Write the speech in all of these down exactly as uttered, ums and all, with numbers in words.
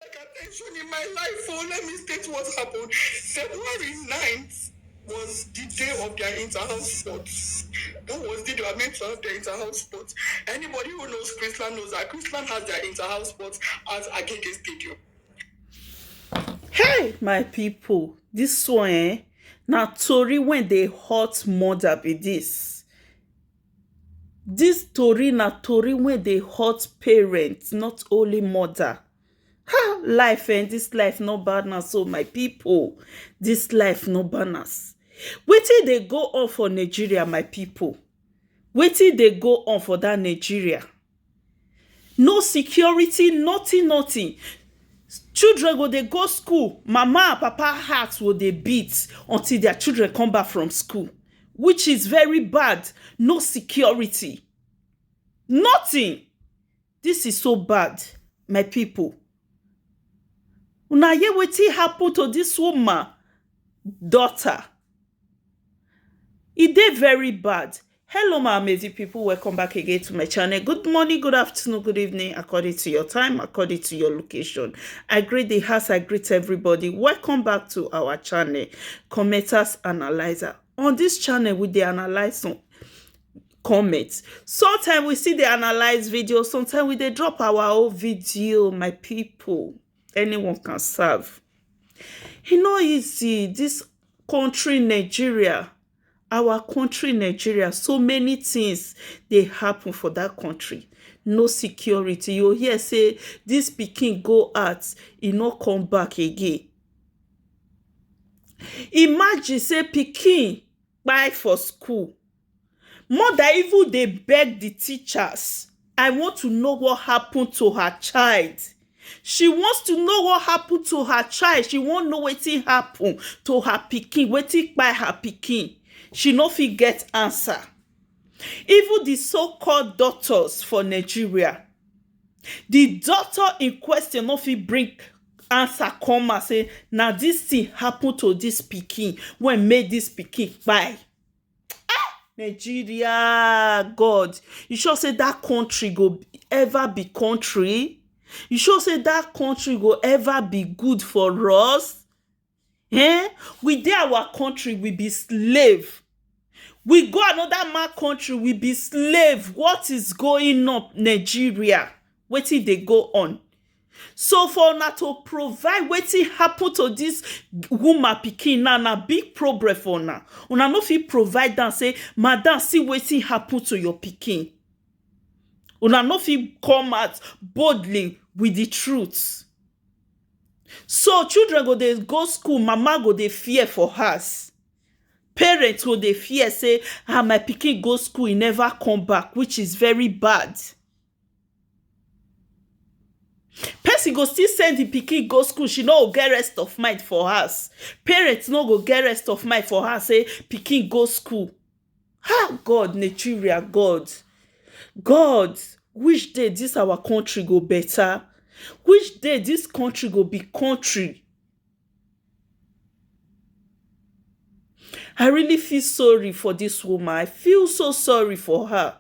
Like attention in my life, oh, let me state what happened. February ninth was the day of their inter-house sports. That was the day they were meant to have their inter-house sports. Anybody who knows Chrisland knows that Chrisland has their inter-house sports at Agege Stadium. Hey, my people, this one, eh, na tori when they hot mother be this. This tori na tori when they hot parents, not only mother. Ha, life and this life no balance, so my people, this life no balance. Wetin dey go on for Nigeria, my people? Wetin dey go on for that Nigeria? No security, nothing, nothing. Children go dey go school, mama and papa heart go dey beat until their children come back from school, which is very bad. No security, nothing. This is so bad, my people. Una hear wetin happen to this woman daughter? E dey very bad. Hello, my amazing people. Welcome back again to my channel. Good morning, good afternoon, good evening, according to your time, according to your location. I greet the house, I greet everybody. Welcome back to our channel, Commenters Analyzer. On this channel, we dey analyze some comments. Sometimes we see the analyze video, sometimes we dey drop our own video, my people. Anyone can serve. E no easy, this country Nigeria, our country Nigeria, so many things dey happen for that country. No security. You hear say this pikin go out, e no come back again. Imagine say pikin kpai for school. Mother even dey beg the teachers. I want to know what happened to her child. She wants to know what happened to her child. She wan know wetin happen to her pikin, wetin kpai her pikin. She no fit get answer. Even the so-called doctors for Nigeria, the doctor in question no fit bring answer come and say, "Na this thing happen to this pikin wey make this pikin kpai." Ah, Nigeria, God, you sure say that country go ever be country? You sure say that country go ever be good for us? Eh? We dey our country, we be slave. We go another man country, we be slave. What is going on, Nigeria? Wetin dey go on? So for una to provide wetin happen to this woman pikin now, na big problem for una. Una no fit provide am, say, "Madam, see wetin happen to your pikin." Una no fit come out boldly with the truth. So children go dey go school, mama go dey fear for house. Parents go dey fear say, "Ah, my pikin go school, e never come back," which is very bad. Person go still send the pikin go school, she no go get rest of mind for house. Parents no go get rest of mind for house, say pikin go school. Ah, God, Nigeria, God. God, which day this our country go better? Which day this country go be country? I really feel sorry for this woman. I feel so sorry for her.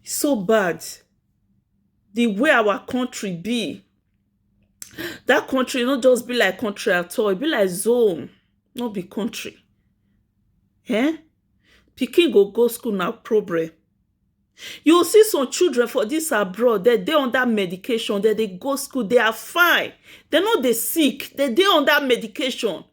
It's so bad. The way our country be. That country no just be like country at all. E be like zone, no be country. Eh? Pikin go go school na problem. You see some children for this abroad, they dey under medication, they dey go school, they are fine. They no dey sick, they dey under medication.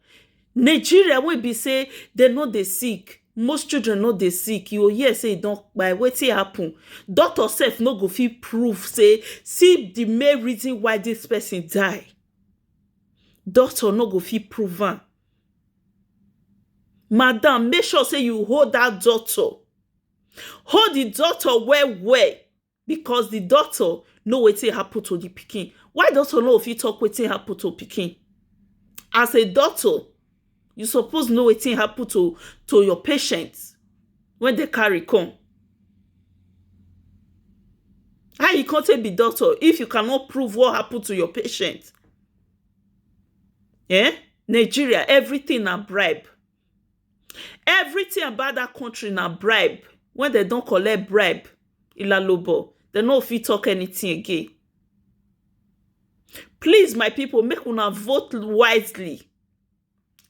Nigeria wey be say they no dey sick, most children no dey sick. You go hear say e don kpai, wetin happen? Doctor sef no go fit prove say see the main reason why this person die. Doctor no go fit prove am. Madam, make sure say you hold that doctor. Hold the doctor well well, because the doctor know wetin happen to the pikin. Why doctor no fit talk wetin happen to pikin? As a doctor, you suppose know wetin happen to to your patient when they carry come. How you can't take be doctor if you cannot prove what happened to your patient? Eh? Nigeria, everything na bribe. Everything about that country na bribe. When they don't collect bribe, Ilalobo, dem no fit talk anything again. Please, my people, make una vote wisely.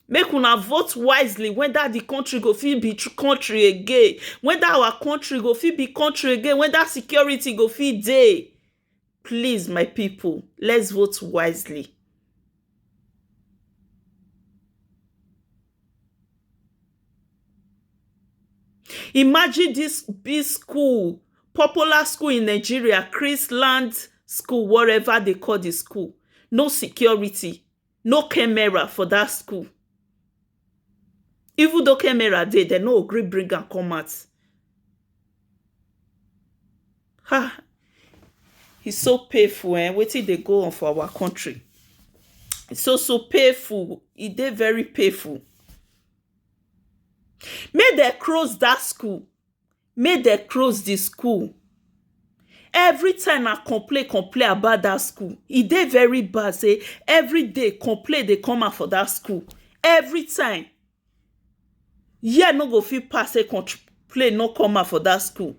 Make una vote wisely, whether the country go fit be tr-, country again, whether our country go fit be country again, whether security go fit dey. Please, my people, let's vote wisely. Imagine this big school, popular school in Nigeria, Chrisland School, whatever they call the school. No security, no camera for that school. Even though camera dey, dem no gree bring am come out. Ha! It's so painful, eh? Wetin dey go on for our country? It's so, so painful. E dey very painful. Make dem close that school. Make dem close the school. Every time I complain, complain about that school. E dey very bad say every day complain dey come out for that school. Every time. Year no go fit pass say complain no come out for that school.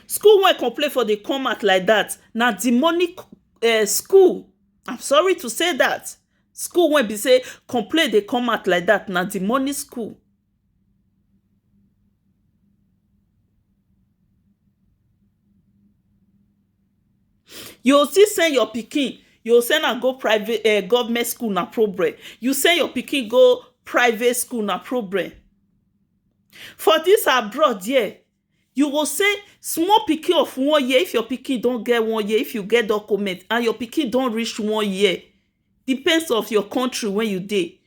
School wey complain for dey come out like that, na demonic, eh, school. I'm sorry to say that. School wey be say complain dey come out like that, na demonic school. You still send your pikin, you send am go private, eh, government school, na problem. You send your pikin go private school, na problem. For this abroad here, you go send small pikin of one year, if your pikin don get one year, if you get document and your pikin don reach one year, depends of your country wey you dey.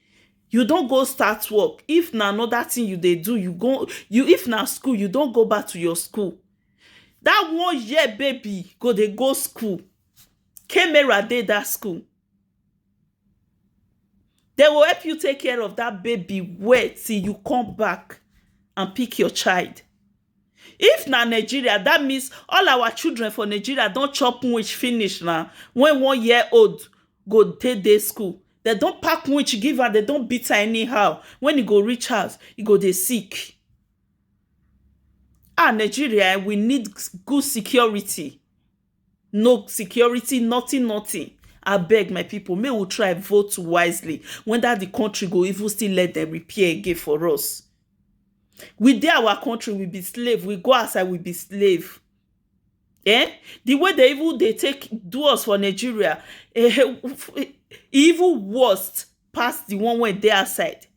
You don go start work. If na another thing you dey do, you go, you, if na school, you don go back to your school. That one year baby go dey go school. Camera dey that school. They will help you take care of that baby well till you come back and pick your child. If na Nigeria, that means all our children for Nigeria don chop winch finish na. When one year old go take dey school, they don pack winch give her, they don beat her anyhow. When e go reach house, e go dey sick. Ah, Nigeria, eh, we need good security. No security, nothing, nothing. Abeg, my people, make we try vote wisely. Whether the country go even still let them repair again for us. We dey our country, we be slave. We go outside, we be slave. Eh? The way they even they take do us for Nigeria, eh, even worst pass the one wey dey outside.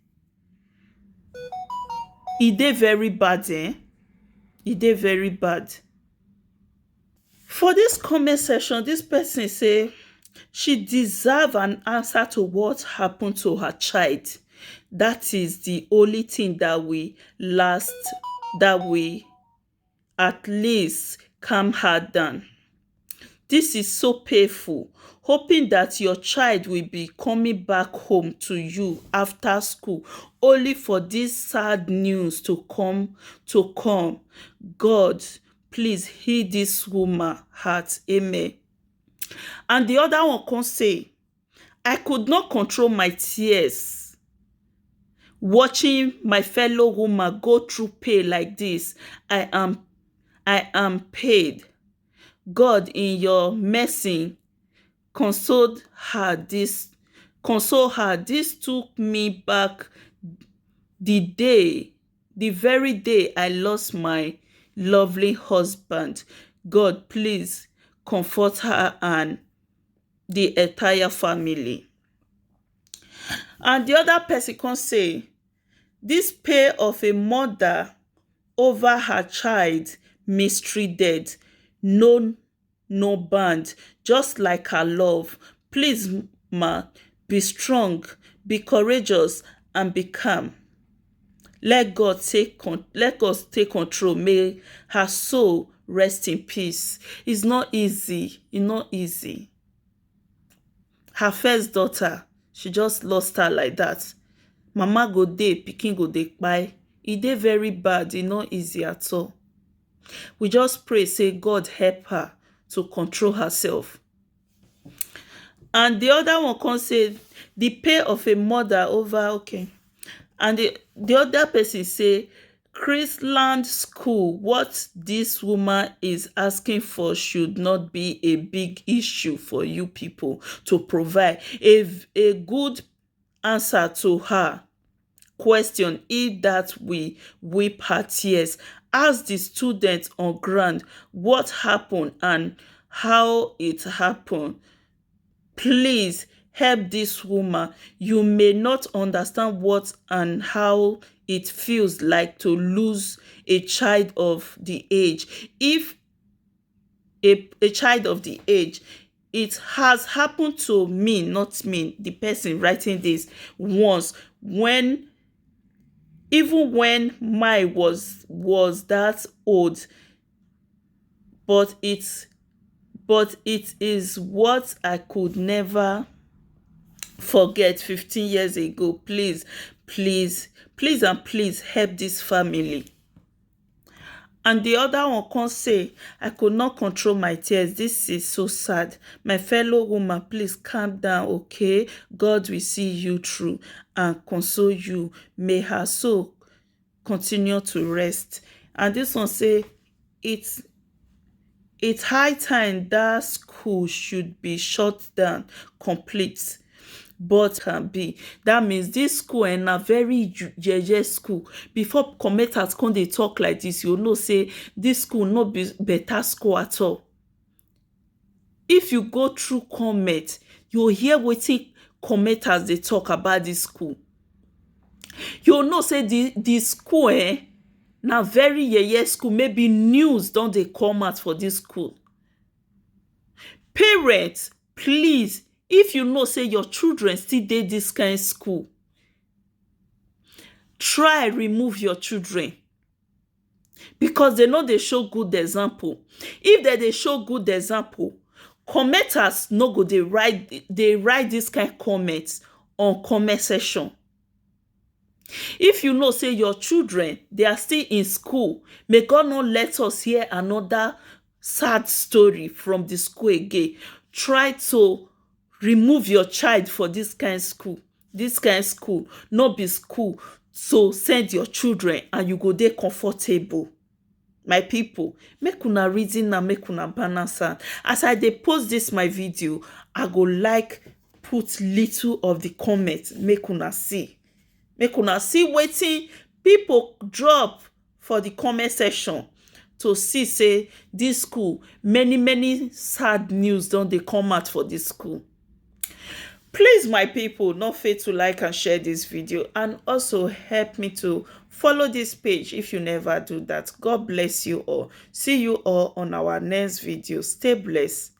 E dey very bad, eh? E dey very bad. For this comment section, this person say she deserve an answer to what happened to her child. That is the only thing that we last, that we at least calm her down. This is so painful. Hoping that your child will be coming back home to you after school, only for this sad news to come, to come. God, please heal this woman heart. Amen. And the other one come say, I could not control my tears watching my fellow woman go through pain like this. I am, I am paid. God, in your mercy, consoled her this, console her. This took me back the day, the very day I lost my lovely husband. God, please comfort her and the entire family. And the other person come say, this pain of a mother over her child mistreated, no, no band, just like her love. Please, ma, be strong, be courageous, and be calm. Let God take con-, let God take control. May her soul rest in peace. It's not easy. It's not easy. Her first daughter, she just lost her like that. Mama go dey, pikin go dey kpai. E dey very bad. E no easy at all. We just pray say God help her to control herself. And the other one come say, the pain of a mother over, okay. And the, the other person say, Chrisland School, what this woman is asking for should not be a big issue for you people to provide a, a good answer to her question. If that we weep her tears, ask the students on ground what happened and how it happened. Please help this woman. You may not understand what and how it feels like to lose a child of the age. If a, a child of the age, it has happened to me, not me, the person writing this, once, when, even when my was was that old, but it's but it is what I could never forget fifteen years ago. Please, please, please and please help this family. And the other one come say, I could not control my tears. This is so sad. My fellow woman, please calm down, okay? God will see you through and console you. May her soul continue to rest. And this one say, it's it's high time that school should be shut down complete. But can be, that means this school and a very yeye school. Before commenters come dey talk like this, you know say this school no be better school at all. If you go through comment, you hear wetin commenters dey talk about this school. You know say the the school, eh, na very yeye school. Maybe news don dey come out for this school. Parents, please, if you know say your children still dey this kind school, try remove your children, because they no dey show good example. If they dey show good example, commenters no go dey write dey write this kind comments on comment section. If you know say your children, they are still in school, may God not let us hear another sad story from the school again. Try to remove your child for this kind school. This kind school no be school, so send your children and you go dey comfortable. My people, make una reason and make una balance am. As I dey post this my video, I go like put little of the comment, make una see. Make una see wetin people drop for the comment section to see say this school, many many sad news don dey come out for this school. Please, my people, not fail to like and share this video, and also help me to follow this page if you never do that. God bless you all. See you all on our next video. Stay blessed.